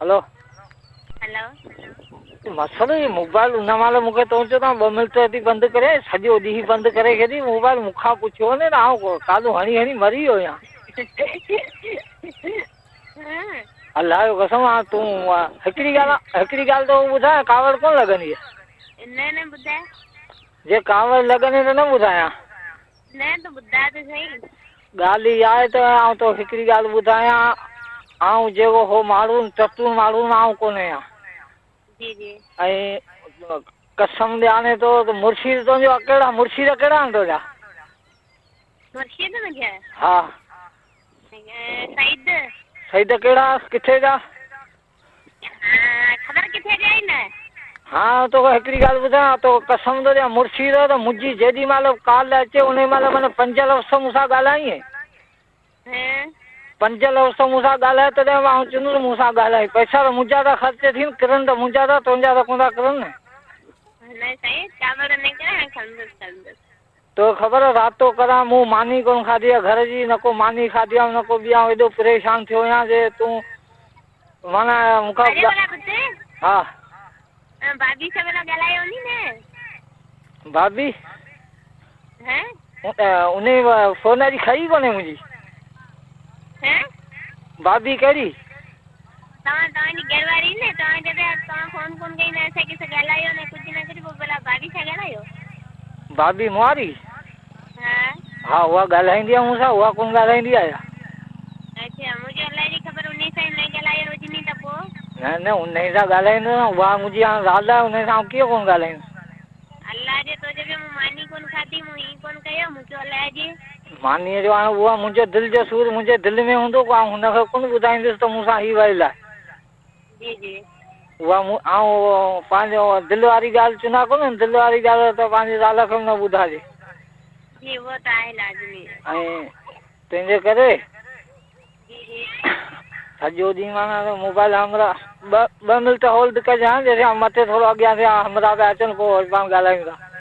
Hello. Hello. مسئلو هي mobile ان مهل مونکي تون چيو ته 2 منٽ ٿي بند ڪري سڄو ڏينهن بند ڪري ڇڏي موبائل مون کان پڇيو وڃي ته آئون ڪالون هڻي هڻي مري ويو آهيان. الله جو قسم آ تون هڪڙي ڳالهه هڪڙي ڳالهه تو ٻڌايان ڪاوڙ ڪونه لڳندي. نه نه ٻڌاء. جي ڪاوڙ لڳندي ته نه ٻڌايان. نه تون ٻڌاء ته سهي. ڳالهه اها آهي ته آئون توکي هڪڙي ڳالهه ٻڌايان، آئون جيڪو هو ماڻهو ٽٽون ماڻهو آئون ڪونه آهيان. جي جي. ۽ قسم ڏيان ٿو ته مرشد تنهنجو ڪهڙا مرشد ڪهڙا آهن تنهنجا؟ مرشد منهنجا؟ ها. سيد. سيد ڪهڙا ڪٿي جا؟ ها خبر ڪٿي جا آهن؟ ها توکي هڪڙي ڳالهه ٻڌايان توکي قسم ٿو ڏيان مرشد ته منهنجي جيڏي مهل به ڪال اچي انهي مهل معنيٰ پنج لفظ مون سان ڳالهائين. پنج لفظ مون سان ڳالهائي تڏهن به آئون چوندس مون سان ڳالهائي پئسا ته منهنجا ٿا خرچ ٿين ڪرن ته منهنجا ٿا تنهنجا ته ڪونه ٿا ڪرن نه. نه سائين ڪاوڙ نه ڪر هاڻي کڻندس کڻندس. توکي خبر آهي رات ٿو ڪران مون ماني ڪونه کاڌي آهي گهر جي نه ڪو ماني کاڌي آهي نه ڪو ٻي آئون ايڏو پريشان ٿيو آهيان جي تون معنيٰ مون کان اري ڀلا ٻڌ. ها. ڀاڀي سان ڀلا ڳالهايو ني نه. ڀاڀي. ها. انهي فون اڄ کنئي ڪونهي منهنجي. ها. ڀاڀي ڪهڙي؟ توهان توهان جي گهر واري نه توهان جڏهن توهان فون ڪونه ڪئي نه اسان ڪنهن سان ڳالهايو نه ڪجهه نه ڪجهه پوءِ ڀلا ڀاڀي سان ڳالهايو. ڀاڀي مون واري؟ ها. ها اها ڳالهائيندي آهي مون سان اها ڪونه ڳالهائيندي آهي ڇا؟ اڇا منهنجو الائي جي خبر انهي سان ئي نه ڳالهايو هجني ته پوء. نه نه انهي سان ڳالهائيندو نه اها منهنجي هاڻ زال آهي انهي سان آئون ڪيئن ڪونه ڳالهائيندس. الله جي تو چيو مون ماني ڪونه کاڌي مون هي ڪونه ڪيو مون چيو الائي جي. مانيء جو هاڻ اها منهنجو دل جو سور منهنجي دل ۾ هوندو پوء آئون هن کي ڪونه ٻڌائيندس ته مون سان هي ويل آهي. جي جي. اها مون آئون پنهنجو دل واري ڳالهه چوندا ڪونهن دل واري ڳالهه ته پنهنجي زال کي به نه ٻڌائجي. جي اهو ته آهي لازمي. ۽ تنهنجي ڪري جي جي. سڄو ڏينهن معنيٰ موبائل همراهه ٻه منٽ هولڊ ڪجان جيسين آئون مٿي ٿورو اڳيان ٿيان همراهه پيا اچن پوء وري پاڻ ڳالهايون ٿا.